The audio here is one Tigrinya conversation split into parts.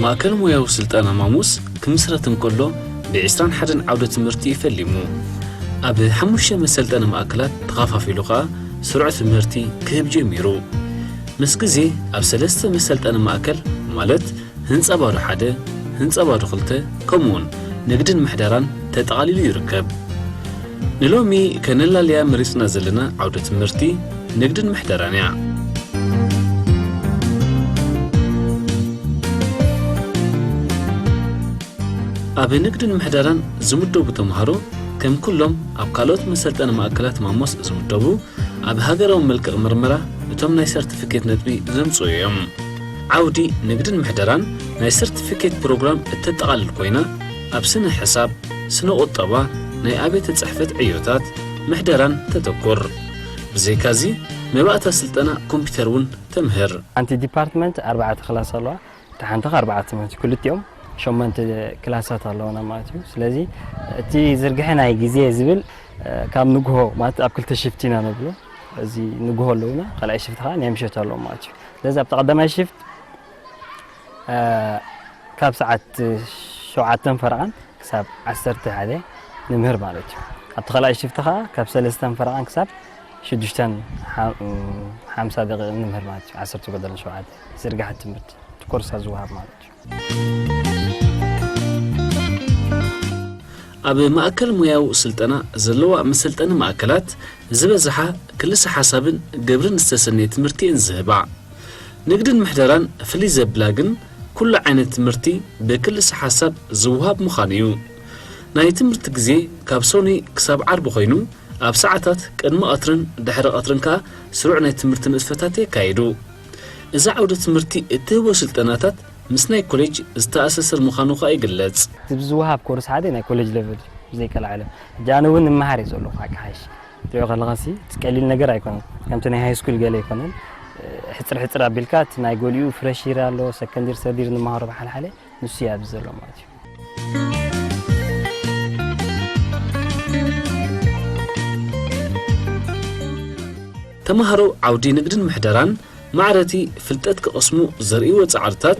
ማእከል ሞያዊ ስልጠና ማሙስ ክምስረት እንከሎ ብ ዕስራን ሓደን ዓውደ ትምህርቲ እዩ ፈሊሙ። ኣብ ሓሙሽተ መሰልጠኒ ማእከላት ተኸፋፊሉ ከኣ ስሩዕ ትምህርቲ ክህብ ጀሚሩ። ምስ ግዜ ኣብ ሰለስተ መሰልጠኒ ማእከል ማለት ህንጻ ባዶ ሓደ፣ ህንጻ ባዶ ክልተ፣ ከምኡውን ንግድን ምሕደራን ተጠቓሊሉ ይርከብ። ንሎሚ ከነላልያ መሪጽና ዘለና ዓውደ ትምህርቲ ንግድን ምሕደራን እያ። ኣብ ንግድን ምሕደራን ዝምደቡ ተምሃሮ ከም ኩሎም ኣብ ካልኦት መሰልጠኒ ማእከላት ማሞስ ዝምደቡ ኣብ ሃገራዊ መልቀቕ ምርመራ እቶም ናይ ሰርቲፊኬት ነጥቢ ዘምጽኡ እዮም። ዓውዲ ንግድን ምሕደራን ናይ ሰርቲፊኬት ፕሮግራም እተጠቓልል ኮይና ኣብ ስነ ሕሳብ፣ ስነ ቁጠባ፣ ናይ ኣብያተ ጽሕፈት ዕዮታት፣ ምሕደራን ተተኩር። ብዘይካዚ መባእታ ስልጠና ኮምፒውተር እውን ተምህር። ሓንቲ ዲፓርትመንት ኣርባዕተ ክላስ ኣለዋ። እታ ሓንቲ ከ ኣርባዕተ ማለት እዩ። ክልቲኦም ሸሞንተ ክላሳት ኣለውና ማለት እዩ። ስለዚ እቲ ዝርግሐ ናይ ግዜ ዝብል ካብ ንግሆ ማለት ኣብ ክልተ ሽፍት ኢና ነብሎ። እዚ ንግሆ ኣለውና፣ ካልኣይ ሽፍት ከዓ ናይ ምሸት ኣለዎ ማለት እዩ። ስለዚ ኣብቲ ቀዳማይ ሽፍት ካብ ሰዓት ሸውዓተን ፈረቓን ክሳብ ዓሰርተ ሓደ ንምህር ማለት እዩ። ኣብቲ ካልኣይ ሽፍቲ ከዓ ካብ ሰለስተን ፈረቓን ክሳብ ሽዱሽተን ሓምሳ ደቂቕ ንምህር ማለት እዩ። ዓሰርተ ጎደል ሸውዓተ ዝርግሐ ትምህርቲ እቲ ኮርሳ ዝወሃብ ማለት እዩ። ኣብ ማእከል ሞያዊ ስልጠና ዘለዋ መሰልጠኒ ማእከላት ዝበዝሓ ክልሰ ሓሳብን ግብርን ዝተሰነየ ትምህርቲ እየን ዝህባ። ንግድን ምሕደራን ፍልይ ዘብላ ግን ኩሉ ዓይነት ትምህርቲ ብክልሰ ሓሳብ ዝወሃብ ምዃኑ እዩ። ናይ ትምህርቲ ግዜ ካብ ሰኑይ ክሳብ ዓርቢ ኮይኑ ኣብ ሰዓታት ቅድሚ ቀትርን ድሕሪ ቀትርን ከኣ ስሩዕ ናይ ትምህርቲ ንጥፈታት የካይዱ። እዛ ዓውደ ትምህርቲ እትህቦ ስልጠናታት ምስ ናይ ኮሌጅ ዝተኣሳሰር ምዃኑ ከኣ ይግለጽ። እቲ ዝወሃብ ኮርስ ሓደ ናይ ኮሌጅ ሌቨል እዩ፣ ብዘይቀልዓለም። ሕጂ ኣነ እውን እመሃር እየ ዘለኹ፣ ሓቂ ሓይሽ። ትሪኦ ከለኻሲ፣ እቲ ቀሊል ነገር ኣይኮነን። ከምቲ ናይ ሃይ ስኩል ገለ ኣይኮነን። ሕጽር ሕጽር ኣቢልካ፣ እቲ ናይ ገሊኡ ፍረሽ ይር ኣሎ፣ ሰከንድ ይር፣ ሰርድ ይር ንመሃሮ ብሓልሓለ፣ ንሱ እዩ ኣብዚ ዘሎ ማለት እዩ። ተምሃሮ ዓውዲ ንግድን ምሕደራን ማዕረቲ ፍልጠት ክቐስሙ ዘርእይዎ ጻዕርታት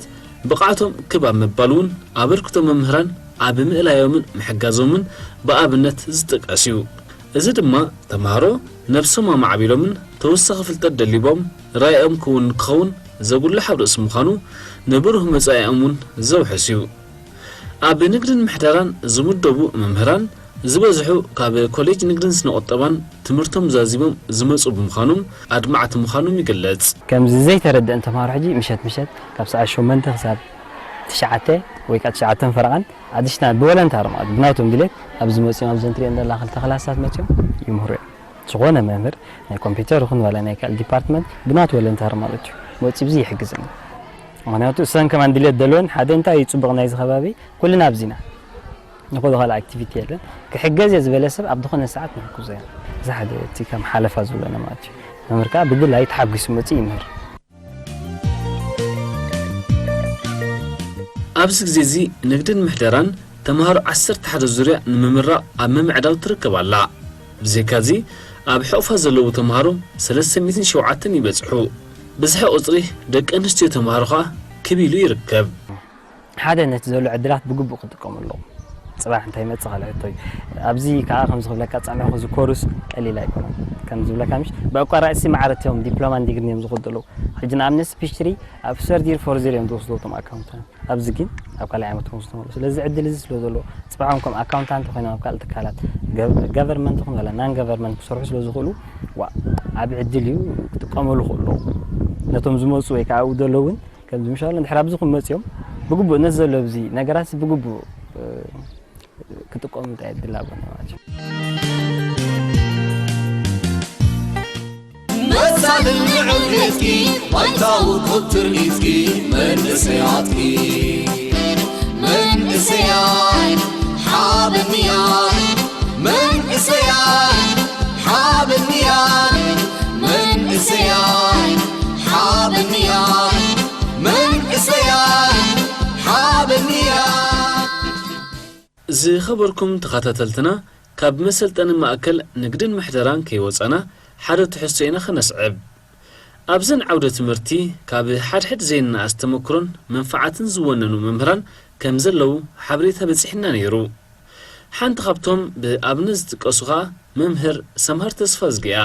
ብቕዓቶም ክብ ኣብ ምባል እውን ኣበርክቶ መምህራን ኣብ ምእላዮምን ምሕጋዞምን ብኣብነት ዝጥቀስ እዩ። እዚ ድማ ተምሃሮ ነብሶም ኣማዕቢሎምን ተወሳኺ ፍልጠት ደሊቦም ራእዮም ክውን ክኸውን ዘጉልሕ ኣብ ርእሲ ምዃኑ ንብሩህ መጻኢኦም እውን ዘውሕስ እዩ። ኣብ ንግድን ምሕደራን ዝምደቡ መምህራን ዝበዝሑ ካብ ኮሌጅ ንግድን ስነ ቁጠባን ትምህርቶም ዛዚሞም ዝመጹ ብምዃኖም ኣድማዕቲ ምዃኖም ይግለጽ። ከምዚ ዘይተረድአን ተምሃሮ ሕጂ ምሸት ምሸት ካብ ሰዓት ሸሞንተ ክሳብ ትሽዓተ ወይ ከዓ ትሽዓተን ፈረቓን ኣዲሽናል ብቮለንታሪ ማለት ብናቶም ድሌት ኣብዚ መጺኦም ኣብዘን ትሪኦን ዘላ ክልተ ክላሳት መጺኦም ይምህሩ እዮም። ዝኾነ መምህር ናይ ኮምፒውተር ይኹን ዋላ ናይ ካልእ ዲፓርትመንት ብናቱ ቮለንታሪ ማለት እዩ መጺኡ ብዚ ይሕግዘና። ምኽንያቱ እሰን ከማን ድሌት ደለወን ሓደ እንታይ እዩ ጽቡቕ ናይዚ ከባቢ ኩልና ኣብዚና ንኹሉ ካልእ ኣክቲቪቲ የለን። ክሕገዝ እየ ዝበለ ሰብ ኣብ ዝኾነ ሰዓት ንሕግዞ ኢና። እዚ ሓደ እቲ ከም ሓለፋ ዝብለና ማለት እዩ። መምህር ከኣ ብድላይ ተሓጒሱ መጺኡ ይምህር። ኣብዚ ግዜ እዚ ንግድን ምሕደራን ተምሃሮ ዓሰርተ ሓደ ዙርያ ንምምራቕ ኣብ ምምዕዳው ትርከብ ኣላ። ብዘይካዚ ኣብ ሕቑፋ ዘለዉ ተምሃሮ ሰለስተ ሚእትን ሸውዓተን ይበጽሑ። ብዝሒ ቁጽሪ ደቂ ኣንስትዮ ተምሃሮ ከኣ ክብ ኢሉ ይርከብ። ሓደ ነቲ ዘሎ ዕድላት ብግቡእ ክጥቀሙ ኣለዎም። ጽባሕ እንታይ ይመጽእ ካልእ ሕቶ እዩ። ኣብዚ ከኣ ከምዚ ክብለካ ጸኒሑ እዚ ኮርስ ቀሊል ኣይኮነን። ከም ዝብለካ ምሽ ብኣቋራጺ ማዕረ እቶም ዲፕሎማን ዲግሪን እዮም ዝኸዱ ኣለዉ። ሕጂ ንኣብነት ፒችሪ ኣብ ሰርድ ይር ፎርዝ ይር እዮም ዝወስዱ እቶም ኣካውንታንት። ኣብዚ ግን ኣብ ካልኣይ ዓመት ክወስዱ ኣለዉ። ስለዚ ዕድል እዚ ስለ ዘሎ ጽባሖም ከም ኣካውንታንት ኮይኖም ኣብ ካልእ ትካላት ገቨርንመንት ይኹን ዋላ ናን ገቨርንመንት ክሰርሑ ስለ ዝኽእሉ ዋ ዓቢ ዕድል እዩ ክጥቀመሉ ክእሉ ኣለዉ። ነቶም ዝመጹ ወይ ከዓ ኣብኡ ዘለዉ እውን ከምዚ ምሻሎ እንድሕር ኣብዚ ክመጽዮም ብግቡእ ነዚ ዘሎ ኣብዚ ነገራት ብግቡእ ክጥቀሙ እንታይ ዕድል ኣለዎም ማለት እዩ። መሳልን ንዕብትኪ ባይታዊ ኩብ ትርኢትኪ መንእሰያትኪ መንእሰያት ሓበንያ መንእሰያት ሓበንያ መንእሰያት ሓበንያ መንእሰያት ሓበንያ። ዝኸበርኩም ተኸታተልትና፣ ካብ መሰልጠኒ ማእከል ንግድን ምሕደራን ከይወጻና ሓደ ትሕዝቶ ኢና ከነስዕብ። ኣብዘን ዓውደ ትምህርቲ ካብ ሓድሕድ ዘይነኣስ ተመክሮን መንፈዓትን ዝወነኑ መምህራን ከም ዘለዉ ሓበሬታ በጺሕና ነይሩ። ሓንቲ ካብቶም ብኣብነት ዝጥቀሱ ኸኣ መምህር ሰምሃር ተስፋዝጊ እያ።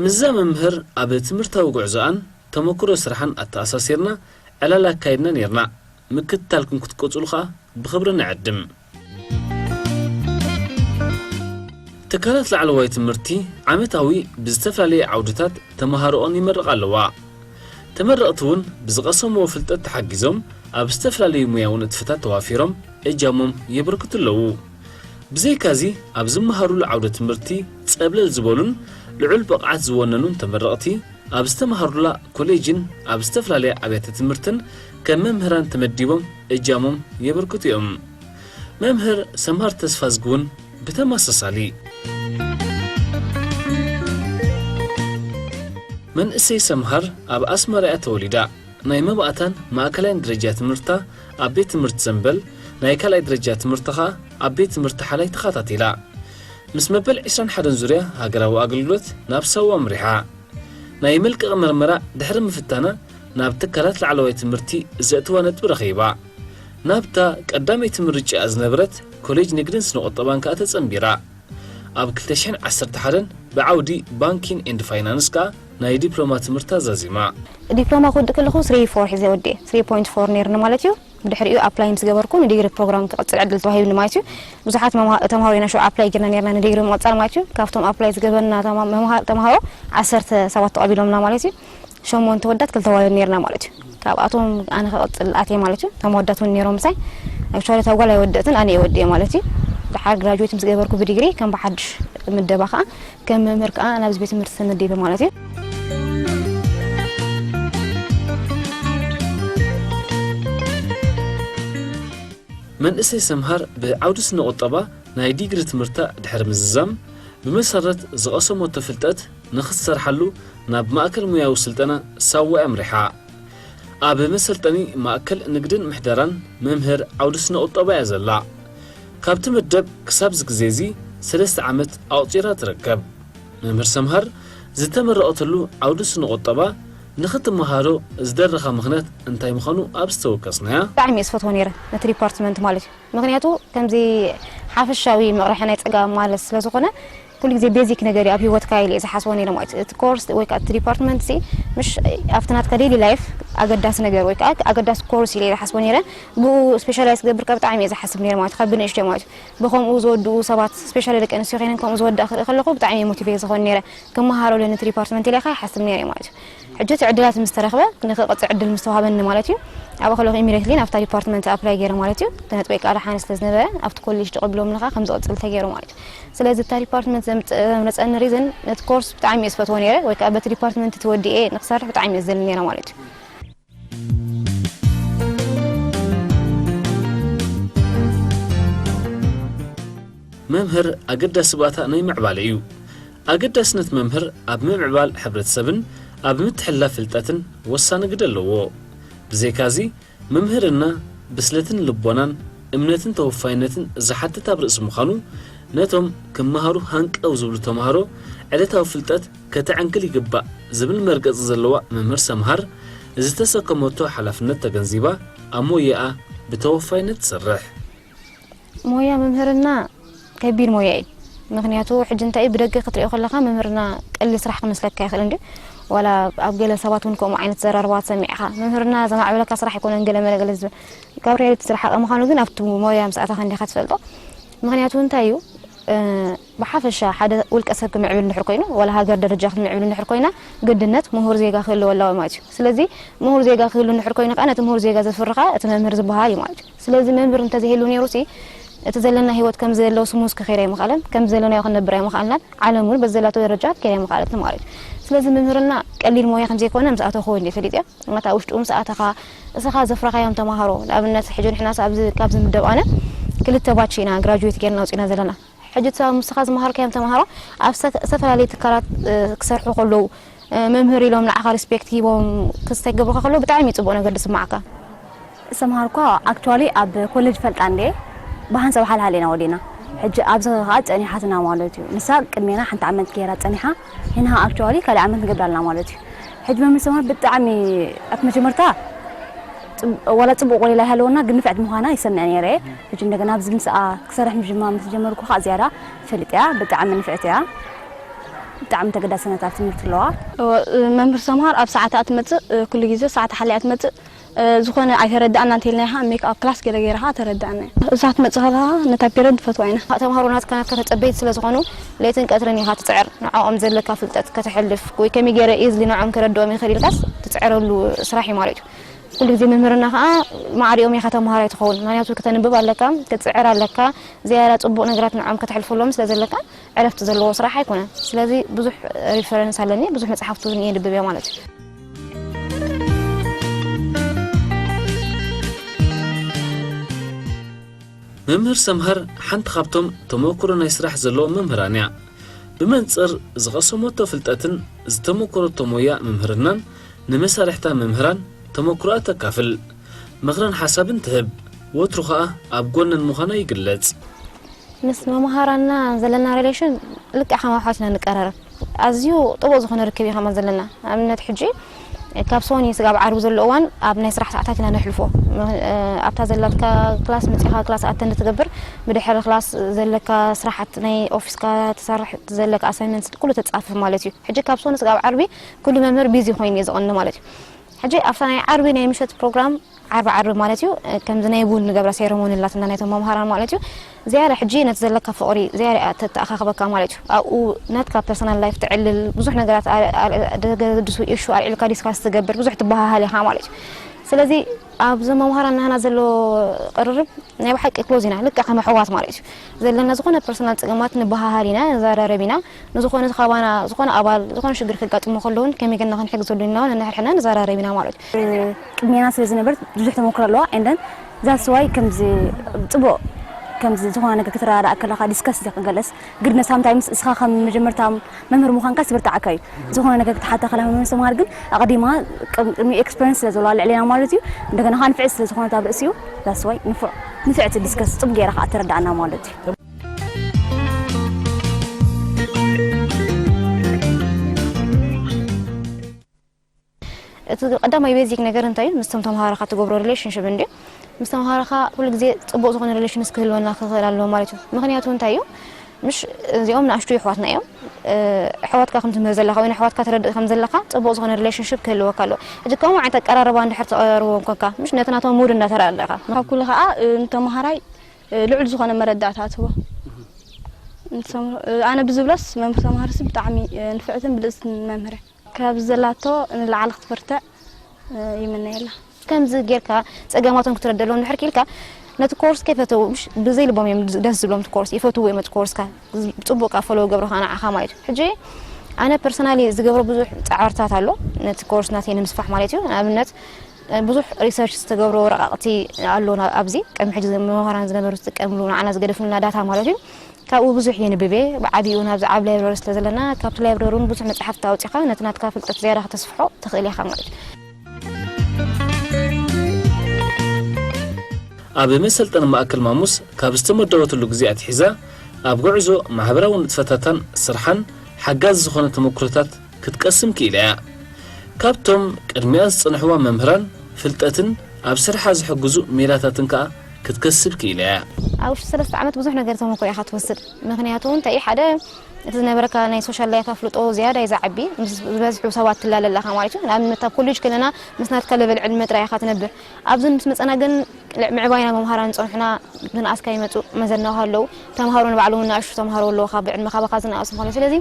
ምስዛ መምህር ኣብ ትምህርታዊ ጉዕዞኣን ተመክሮ ስራሓን ኣተኣሳሲርና ዕላል ኣካይድና ነይርና። ምክትታልኩም ክትቅጽሉ ኸኣ ብኽብሪ ንዕድም። ትካላት ላዕለዋይ ትምህርቲ ዓመታዊ ብዝተፈላለየ ዓውድታት ተመሃሮኦን ይመርቓ ኣለዋ። ተመረቕቲ እውን ብዝቐሰምዎ ፍልጠት ተሓጊዞም ኣብ ዝተፈላለዩ ሙያዊ ንጥፈታት ተዋፊሮም እጃሞም የበርክቱ ኣለዉ። ብዘይካዚ ኣብ ዝመሃሩሉ ዓውደ ትምህርቲ ጸብለል ዝበሉን ልዑል ብቕዓት ዝወነኑን ተመረቕቲ ኣብ ዝተመሃሩላ ኮሌጅን ኣብ ዝተፈላለያ ኣብያተ ትምህርትን ከም መምህራን ተመዲቦም እጃሞም የበርክቱ እዮም። መምህር ሰምሃር ተስፋዝጊ እውን ብተመሳሳሊ። መንእሰይ ሰምሃር ኣብ ኣስመራ እያ ተወሊዳ። ናይ መባእታን ማእከላይን ደረጃ ትምህርታ ኣብ ቤት ትምህርቲ ዘንበል፣ ናይ ካልኣይ ደረጃ ትምህርታ ኸኣ ኣብ ቤት ትምህርቲ ሓላይ ተኸታቲላ። ምስ መበል ዕስራን ሓደን ዙርያ ሃገራዊ ኣገልግሎት ናብ ሳዋ ኣምሪሓ። ናይ መልቀቒ መርመራ ድሕሪ ምፍታና ናብ ትካላት ላዕለዋይ ትምህርቲ ዘእትዋ ነጥቢ ረኺባ። ናብታ ቀዳመይቲ ምርጫኣ ዝነበረት ኮሌጅ ንግድን ስነ ቁጠባን ከኣ ተጸንቢራ። ኣብ ክልተ ሽሕን ዓሰርተ ሓደን ብዓውዲ ባንኪን ኤንድ ፋይናንስ ከኣ ናይ ዲፕሎማ ትምህርታ ዛዚማ። ዲፕሎማ ክወድእ ከለኹ ስሪ ፎር ሒዘ ወዲኤ፣ ስሪ ፖይንት ፎር ነይርኒ ማለት እዩ። ብድሕሪኡ ኣፕላይ ምስ ገበርኩ ንዲግሪ ፕሮግራም ክቕጽል ዕድል ተዋሂብኒ ማለት እዩ። ብዙሓት መምሃ-፣ ተምሃሮ ኢና ሽዑ ኣፕላይ ጌርና ነይርና ንዲግሪ ምቕጻል ማለት እዩ። ካብቶም ኣፕላይ ዝገበርና ተማ-፣ መምሃ-፣ ተምሃሮ ዓሰርተ ሰባት ተቐቢሎምና ማለት እዩ። ሸሞንተ ወዳት ክልተ ዋልድ ነይርና ማለት እዩ። ካብኣቶም ኣነ ክቕጽል ኣትየ ማለት እዩ። እቶም ወዳት እውን ነይሮም ምሳይ። ኣክቹዋሊ እታ ጓል ኣይወደእትን፣ ኣነ እየ ወዲኤ ማለት እዩ። ድሓር ግራጁዌት ምስ ገበርኩ ብዲግሪ ከም ብሓድሽ ምደባ ከኣ ከም መምህር ከኣ ናብዚ ቤት ትምህርቲ ተመዲበ ማለት እዩ። መንእሰይ ሰምሃር ብዓውዲ ስነ ቁጠባ ናይ ዲግሪ ትምህርታ ድሕሪ ምዝዛም፣ ብመሰረት ዝቐሰመቶ ፍልጠት ንኽትሰርሓሉ ናብ ማእከል ሙያዊ ስልጠና ሳዋ ኣምሪሓ። ኣብ መሰልጠኒ ማእከል ንግድን ምሕደራን መምህር ዓውዲ ስነ ቁጠባ እያ ዘላ። ካብቲ መደብ ክሳብ እዚ ግዜ እዚ ሰለስተ ዓመት ኣቑጺራ ትርከብ። መምህር ሰምሃር ዝተመረቐትሉ ዓውዲ ስነ ቁጠባ ንኽትመሃሮ ዝደረኻ ምኽንያት እንታይ ምዃኑ ኣብ ዝተወከስናያ። ብጣዕሚ እየ ዝፈትዎ ነይረ ነቲ ዲፓርትመንት ማለት እዩ። ምኽንያቱ ከምዚ ሓፈሻዊ መቕርሒ ናይ ጸገም ማለት ስለ ዝኾነ፣ ኩሉ ግዜ ቤዚክ ነገር እዩ ኣብ ህይወትካ ኢለ እየ ዝሓስቦ ነይረ ማለት እዩ። እቲ ኮርስ ወይ ከዓ እቲ ዲፓርትመንት ሲ ምሽ ኣብቲ ናትካ ዴይሊ ላይፍ ኣገዳሲ ነገር ወይ ከዓ ኣገዳሲ ኮርስ ኢለ እየ ዝሓስቦ ነይረ። ብኡ ስፔሻላይዝ ክገብር ከኣ ብጣዕሚ እየ ዝሓስብ ነይረ ማለት እዩ፣ ካብ ብንእሽተይ ማለት እዩ። ብኸምኡ ዝወድኡ ሰባት፣ ስፔሻሊ ደቂ ኣንስትዮ ኮይነን ከምኡ ዝወድኣ ክርኢ ከለኹ ብጣዕሚ እየ ሞቲቬት ዝኾን ነይረ። ክመሃሮ ኣለኒ እቲ ዲፓርትመንት ኢለ ከኣ ይሓስብ ነይረ ማለት እዩ። ሕጂ እቲ ዕድላት ምስ ተረኽበ፣ ንኽቕጽል ዕድል ምስ ተዋሃበኒ ማለት እዩ፣ ኣብኡ ከለኹ ኢሚድየትሊ ናብታ ዲፓርትመንት ኣፕላይ ገይረ ማለት እዩ። እቲ ነጥበይ ከኣ ደሓን ስለ ዝነበረ፣ ኣብቲ ኮሌጅ ተቐቢሎምኒ ከኣ ከም ዝቕጽል ተገይሩ ማለት እዩ። ስለዚ እታ ዲፓርትመንት ዘምጽ-፣ ዘምረጸኒ ሪዝን፣ ነቲ ኮርስ ብጣዕሚ እየ ዝፈትዎ ነይረ፣ ወይ ከኣ በቲ ዲፓርትመንት ተወዲኤ ንኽሰርሕ ብጣዕሚ እየ ዝደሊ ነይረ ማለት እዩ። መምህር ኣገዳሲ ባእታ ናይ ምዕባለ እዩ። ኣገዳስነት መምህር ኣብ ምምዕባል ሕብረተሰብን ኣብ ምትሕልላፍ ፍልጠትን ወሳኒ ግደ ኣለዎ። ብዘይካዚ፣ ምምህርና ብስለትን ልቦናን እምነትን ተወፋይነትን ዝሓትት ኣብ ርእሲ ምዃኑ፣ ነቶም ክመሃሩ ሃንቀው ዝብሉ ተምሃሮ ዕለታዊ ፍልጠት ከተዕንግል ይግባእ ዝብል መርገጺ ዘለዋ መምህር ሰምሃር፣ ዝተሰከመቶ ሓላፍነት ተገንዚባ ኣብ ሞያኣ ብተወፋይነት ትሰርሕ። ሞያ መምህርና ከቢድ ሞያ እዩ። ምኽንያቱ ሕጂ እንታይ እዩ፣ ብደገ ክትሪኦ ከለኻ መምህርና ቀሊል ስራሕ ክመስለካ ይኽእል እንድዩ። ዋላ ኣብ ገለ ሰባት እውን ከምኡ ዓይነት ዘራርባ ትሰምዕ ኢኻ። መምህርና ዘማዕበለካ ስራሕ ኣይኮነን፣ ገለ መለ ገለ ዝብል። ካብ ሪያሊቲ ዝረሓቐ ምዃኑ ግን ኣብቲ ሞያ ምስ ኣተኻ እንዲኻ ትፈልጦ። ምኽንያቱ እንታይ እዩ፣ እ፣ ብሓፈሻ ሓደ ውልቀ ሰብ ክምዕብል እንድሕር ኮይኑ፣ ዋላ ሃገር ደረጃ ክትምዕብል እንድሕር ኮይና፣ ግድነት ምሁር ዜጋ ክህልወ ኣለዎ ማለት እዩ። ስለዚ ምሁር ዜጋ ክህሉ እንድሕር ኮይኑ ከኣ፣ ነቲ ምሁር ዜጋ ዘፍሪ ከኣ እቲ መምህር ዝበሃል እዩ ማለት እዩ። ስለዚ መምህር እንተዘይህሉ ነይሩሲ፣ እቲ ዘለና ህይወት ከም ዘለው ስሙዝ ክኸይድ ኣይምኽኣለን፣ ከም ዘለናዮ ክንነብር ኣይምኽኣልናን፣ ዓለም እውን በዚ ዘላቶ ደረጃ ክትከይድ ኣይምኽኣለትን ማለት እዩ። ስለዚ መምህርና ቀሊል ሞያ ከም ዘይኮነ ምስ ኣተኹ እንድየ ፈሊጠ። እታ ውሽጡ ምስ ኣተኻ፣ እስኻ ዘፍረኻዮም ተምሃሮ፣ ንኣብነት ሕጂ ንሕናስ ኣብዚ፣ ካብዚ ምደብ ኣነ ክልተ ባች ኢና ግራጁዌት ጌርና ኣውጺእና ዘለና። ሕጂ እታ ምስኻ ዝመሃርካዮም ተምሃሮ ኣብ ሰ-፣ ዝተፈላለዩ ትካላት፣ እ፣ ክሰርሑ ከለዉ፣ እ፣ መምህር ኢሎም ንዓኻ ሪስፔክት ሂቦም ክስተገብሩኻ ከለዉ ብጣዕሚ እዩ ጽቡቕ ነገር ዝስምዓካ። ዝተምሃርኳ ኣክቹዋሊ ኣብ ኮሌጅ ፈልጣ እንድየ፣ ብሓንሳብ ሓልሓል ኢና ወዲእና። ሕጂ ኣብዚ ኸኣ ጸኒሓትና ማለት እዩ። ንሳ ቅድሜና ሓንቲ ዓመት ገይራ ጸኒሓ፣ ንሕና ኸኣ ኣክቹዋሊ ካልእ ዓመት ንገብር ኣለና ማለት እዩ። ሕጂ መምህር ሰምሃር ብጣዕሚ ኣብ መጀመርታ ጽብ-፣ ዋላ ጽቡቕ ወለላ ይሃለወና፣ ግን ንፍዕቲ ምዃና ይሰምዕ ነይረ። ሕጂ እንደገና ኣብዚ ምስኣ ክሰርሕ ምጅማ ምስ ጀመርኩ ከዓ ዝያዳ ፈሊጠያ። ብጣዕሚ ንፍዕቲ እያ። ብጣዕሚ ተገዳስነት ኣብ ትምህርቲ ኣለዋ። እወ፣ መምህር ሰምሃር ኣብ ሰዓታ ትመጽእ፣ ኩሉ ግዜ ሰዓታ ሓሊያ ትመጽእ። ዝኾነ ኣይተረዳእና እንተልና ኢኻ ሜክ ኣፕ ክላስ ገለ ገይርኻ ተረዳእና። እዛ ክትመጽእ ከለኻ ነታ ፔረድ ንፈትዋ ኢና። ተምሃሮ ናትካ ናትካ ተጸበይቲ ስለ ዝኾኑ ለይትን ቀትርን ኢኻ ትጽዕር። ንዕኦም ዘለካ ፍልጠት ከተሕልፍ ወይ ከመይ ገይረ ኢዝሊ ንዕኦም ከረድኦም ይኽእል ኢልካስ ትጽዕረሉ ስራሕ እዩ ማለት እዩ። ኩሉ ግዜ መምህርና ከኣ ማዕሪኦም ኢኻ ተምሃራይ ትኸውን። ምኽንያቱ ከተንብብ ኣለካ፣ ክትጽዕር ኣለካ፣ ዝያዳ ጽቡቕ ነገራት ንዕኦም ከተሕልፈሎም ስለ ዘለካ ዕረፍቲ ዘለዎ ስራሕ ኣይኮነን። ስለዚ ብዙሕ ሪፈረንስ ኣለኒ፣ ብዙሕ መጽሓፍቲ እውን እየ ንብብ እያ ማለት እዩ። መምህር ሰምሃር ሓንቲ ካብቶም ተመክሮ ናይ ስራሕ ዘለዎም መምህራን እያ። ብመንጽር ዝቐሰመቶ ፍልጠትን ዝተመክረቶ ሞያ መምህርናን ንመሳርሕታ መምህራን ተመክሮኣ ተካፍል፣ ምኽርን ሓሳብን ትህብ፣ ወትሩ ኸኣ ኣብ ጎነን ምዃና ይግለጽ። ምስ መምሃራንና ዘለና ሪሌሽን ልክዕ ከም ኣሕዋት ኢና ንቀራረብ። ኣዝዩ ጥቡቕ ዝኾነ ርክብ እዩ ከማን ዘለና። ንኣብነት ሕጂ ካብ ሶኒ ስጋብ ዓርቢ ዘሎ እዋን ኣብ ናይ ስራሕ ሰዓታት ኢና ነሕልፎ። ኣብታ ዘላትካ ክላስ መጺኻ ክላስ ኣተንድ ትገብር፣ ብድሕሪ ክላስ ዘለካ ስራሓት ናይ ኦፊስካ ትሰርሕ ዘለካ ኣሳይመንት ኩሉ ተጻፍፍ ማለት እዩ። ሕጂ ካብ ሶኒ ስጋብ ዓርቢ ኩሉ መምህር ቢዚ ኮይኑ እዩ ዝቐኒ ማለት እዩ። ሕጂ ኣብታ ናይ ዓርቢ ናይ ምሸት ፕሮግራም ዓርቢ ዓርቢ ማለት እዩ ከምዚ ናይ ቡን ንገብራ ሴረሞኒ ኣላትና ናይቶም መምሃራን ማለት እዩ። ዝያዳ ሕጂ ነቲ ዘለካ ፍቕሪ ዝያዳ እያ ተተኣኻኽበካ ማለት እዩ። ኣብኡ ናትካ ፐርሰናል ላይፍ ትዕልል፣ ብዙሕ ነገራት ኣገድሱ ኢሹ ኣልዒልካ ዲስካስ ትገብር፣ ብዙሕ ትበሃሃል ኢኻ ማለት እዩ። ስለዚ ኣብዚ መምሃራን ናህና ዘሎ ቅርርብ ናይ ብሓቂ ክሎዝ ኢና፣ ልክዕ ከም ኣሕዋት ማለት እዩ። ዘለና ዝኾነ ፐርሰናል ጸገማት ንበሃሃል ኢና፣ ንዘራረብ ኢና። ንዝኾነ ካባና ዝኾነ ኣባል ዝኾነ ሽግር ከጋጥሞ ከሎ እውን ከመይ ጌርና ክንሕግዘሉ ኢልና እውን ነንሕድሕድና ንዘራረብ ኢና ማለት እዩ። ቅድሜና ስለ ዝነበር ብዙሕ ተመክሮ ኣለዋ። And then that's why ከምዚ ጽቡቕ ከምዚ ዝኾነ ነገር ክትረዳዳእ ከለኻ ዲስከስ ክገለስ ግድነ ሳምታይምስ እስኻ ከም መጀመርታ መምህር ምዃንካ ዝብርትዓካ እዩ። ዝኾነ ነገር ክትሓታ ከላ መምህር ሰምሃር ግን ኣቐዲማ ቅድሚ ኤክስፐሪንስ ስለ ዘለዋ ልዕሌና ማለት እዩ። እንደገና ከዓ ንፍዕቲ ስለ ዝኾነት ኣብ ርእሲኡ that's why ንፍዕ ንፍዕቲ ዲስከስ ጽቡቕ ገይራ ከዓ ተረዳእና ማለት እዩ። እቲ ቀዳማይ ቤዚክ ነገር እንታይ እዩ? ምስቶም ተምሃሮኻ ትገብሮ ሪሌሽንሽፕ እንድዩ። ምስ ተምሃሮኻ ኩሉ ግዜ ጽቡቕ ዝኾነ ሪሌሽንስ ክህልወና ክኽእል ኣለዎ ማለት እዩ። ምኽንያቱ እንታይ እዩ? ምሽ እዚኦም ንኣሽቱ ይሕዋትና እዮም። ኣሕዋትካ ከም ትምህር ዘለኻ ወይ ንኣሕዋትካ ተረድእ ከም ዘለኻ ጽቡቕ ዝኾነ ሪሌሽንሽፕ ክህልወካ ኣለዎ። ሕጂ ከምኡ ዓይነት ኣቀራርባ እንድሕር ተቐራርቦም ኮንካ ምሽ ነቲ ናቶም ሙድ እንዳተረዳእካ ካብ ኩሉ ከዓ ንተምሃራይ ልዑል ዝኾነ መረዳእታ ትህቦ። ኣነ ብዝብሎስ መምህር ተምሃርሲ ብጣዕሚ ንፍዕትን ብልጽትን መምህር እያ። ካብ ዘላቶ ንላዕሊ ክትበርትዕ ይምነየላ። ከምዚ ጌርካ ጸገማቶም ክትረደሎም ድሕር ኪልካ ነቲ ኮርስ ከይፈተው ብዘይ ልቦም እዮም ደስ ዝብሎም እቲ ኮርስ ይፈትዎ እዮም እቲ ኮርስካ ጽቡቅ ካ ፎሎ ገብረካ ንዓኻ ማለት እዩ። ሕጂ ኣነ ፐርሰናሊ ዝገብሮ ብዙሕ ጻዕርታት ኣሎ ነቲ ኮርስ ናተይ ንምስፋሕ ማለት እዩ። ንኣብነት ብዙሕ ሪሰርች ዝተገብሮ ወረቃቅቲ ኣሎ ኣብዚ ቅድሚ ሕጂ መምህራን ዝነበሩ ዝጥቀምሉ ንዓና ዝገደፍሉና ዳታ ማለት እዩ። ካብኡ ብዙሕ የንብብ እየ። ብዓቢኡ ናብዚ ዓብ ላይብረሪ ስለ ዘለና ካብቲ ላይብረሪ እውን ብዙሕ መፅሓፍቲ ኣውፂኻ ነቲ ናትካ ፍልጠት ዝያዳ ከተስፍሖ ትኽእል ኢኻ ማለት እዩ። ኣብ መሰልጠኒ ማእከል ማሙስ ካብ ዝተመደበትሉ ግዜ ኣትሒዛ ኣብ ጉዕዞ ማሕበራዊ ንጥፈታታን ስርሓን ሓጋዚ ዝኾነ ተመክሮታት ክትቀስም ክኢላ እያ። ካብቶም ቅድሚኣ ዝጸንሕዋ መምህራን ፍልጠትን ኣብ ስርሓ ዝሕግዙ ሜላታትን ከኣ ክትከስብ ክኢላ እያ። ኣብ ውሽጢ ሰለስተ ዓመት ብዙሕ ነገር ተመክሮ ኢኻ ትወስድ። ምኽንያቱ እንታይ ሓደ እቲ ዝነበረካ ናይ ሶሻል ላይፍ ኣፍልጦ ዝያዳ እዩ ዝዓቢ፣ ምስ ዝበዝሑ ሰባት ትላለል ኣለኻ ማለት እዩ። ንኣብነት ኣብ ኮሌጅ ከለና ምስ ናትካ ለቨል ዕድመ ጥራይ ኢኻ ትነብር። ኣብዚ ምስ መጸና ግን ምዕባይና መምሃራን ዝጸንሑና ዝነኣስካ ይመጹ፣ መዘናኻ ኣለዉ። ተምሃሮ ንባዕሎም ንኣሽቱ ተምሃሮ ኣለዉ ካብ ዕድመኻ ባኻ ዝነኣሱ ማለት እዩ። ስለዚ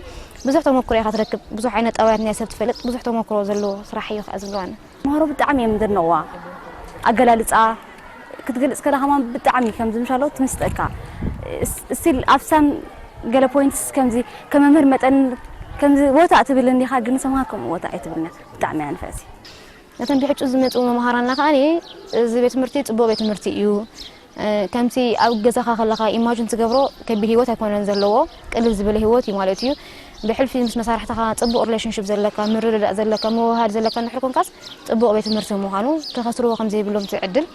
ብዙሕ ተመክሮ ኢኻ ትረክብ፣ ብዙሕ ዓይነት ጠባያት ናይ ሰብ ትፈልጥ፣ ብዙሕ ተመክሮ ዘለዎ ስራሕ እዩ ከኣ ዝብለዋኒ። ተምሃሮ ብጣዕሚ እዮም ዘድንቕዋ። ኣገላልጻ ክትገልጽ ከላ ከማን ብጣዕሚ ከም ዝምሻሎ ትምስጠካ። ስቲል ኣብ ሳም ገለ ፖይንትስ ከምዚ ከም መምህር መጠን ከምዚ ወታ ትብል እንዲኻ ግን ሰምሃር ከምኡ ወታ ኣይትብልና። ብጣዕሚ ኣንፈሲ። ነተን ብሕጹ ዝመጹ መምሃራንና ከኣ እዚ ቤት ትምህርቲ ጽቡቕ ቤት ትምህርቲ እዩ። ከምቲ ኣብ ገዛኻ ከለኻ ኢማጅን ትገብሮ ከቢድ ህይወት ኣይኮነን ዘለዎ፣ ቅልል ዝበለ ህይወት እዩ ማለት እዩ። ብሕልፊ ምስ መሳርሕትኻ ጽቡቕ ሪሌሽንሽፕ ዘለካ፣ ምርድዳእ ዘለካ፣ ምውህሃድ ዘለካ እንድሕር ኮንካስ ጽቡቕ ቤት ትምህርቲ ምዃኑ፣ ከኸስርዎ ከም ዘይብሎም እቲ ዕድል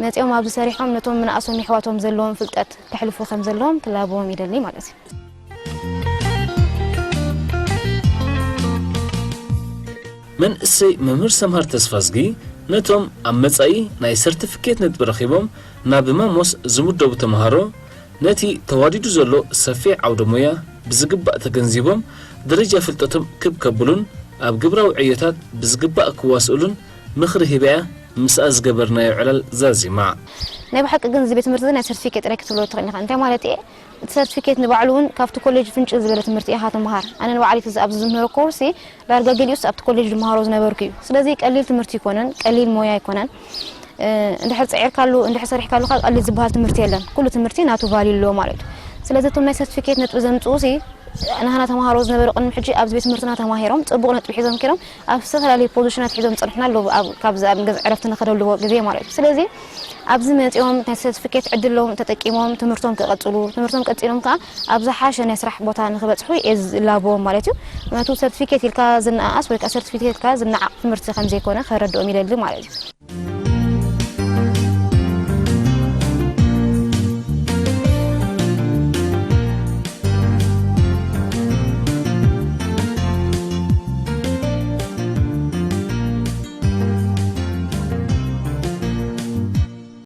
መጺኦም ኣብዚ ሰሪሖም ነቶም ምንኣሶም የሕዋቶም ዘለዎም ፍልጠት ከሕልፉ ከም ዘለዎም ክላበዎም ይደሊ ማለት እዩ። መንእሰይ መምህር ሰምሃር ተስፋዝጊ ነቶም ኣብ መጻኢ ናይ ሰርቲፊኬት ነጥቢ ረኺቦም ናብ ማሞስ ዝምደቡ ተምሃሮ ነቲ ተዋዲዱ ዘሎ ሰፊሕ ዓውደ ሞያ ብዝግባእ ተገንዚቦም ደረጃ ፍልጠቶም ክብ ከብሉን ኣብ ግብራዊ ዕዮታት ብዝግባእ ክዋስእሉን ምኽሪ ሂበያ ምስኣ ዝገበርናዮ ዕላል ዛዚማ። ናይ ብሓቂ ግን እዚ ቤት ትምህርቲ ናይ ሰርቲፊኬት ጥራይ ክትብሎ ትኽእል ኢኻ። እንታይ ማለት እየ? እቲ ሰርቲፊኬት ንባዕሉ እውን ካብቲ ኮሌጅ ፍንጭል ዝበለ ትምህርቲ ኢኻ ትምሃር። ኣነ ንባዕለይ እቲ ኣብዚ ዝምህሮ ኮርሲ ዳርጋ ገሊኡስ ኣብቲ ኮሌጅ ዝምሃሮ ዝነበርኩ እዩ። ስለዚ ቀሊል ትምህርቲ ኣይኮነን፣ ቀሊል ሞያ ኣይኮነን። እንድሕር ፀዒርካሉ እንድሕር ሰሪሕካሉ ከዓ ቀሊል ዝበሃል ትምህርቲ የለን። ኩሉ ትምህርቲ ናቱ ቫልዩ ኣለዎ ማለት እዩ። ስለዚ እቶም ናይ ሰርቲፊኬት ነጥቢ ዘምፅኡ ሲ ናህና ተምሃሮ ዝነበሩ ቅድሚ ሕጂ ኣብዚ ቤት ትምህርትና ተማሂሮም ፅቡቕ ነጥቢ ሒዞም ከይዶም ኣብ ዝተፈላለዩ ፖዚሽናት ሒዞም ዝፀንሑና ኣለዉ። ካብዚ ኣብ ገዛ ዕረፍቲ ንኸደሉ ግዜ ማለት እዩ። ስለዚ ኣብዚ መፂኦም ናይ ሰርቲፊኬት ዕድሎም ተጠቂሞም ትምህርቶም ክቐፅሉ፣ ትምህርቶም ቀፂሎም ከዓ ኣብ ዝሓሸ ናይ ስራሕ ቦታ ንክበፅሑ እየ ዝላበዎም ማለት እዩ። ምክንያቱ ሰርቲፊኬት ኢልካ ዝነኣኣስ ወይ ከዓ ሰርቲፊኬት ኢልካ ዝነዓቕ ትምህርቲ ከም ዘይኮነ ከረድኦም ይደሊ ማለት እዩ።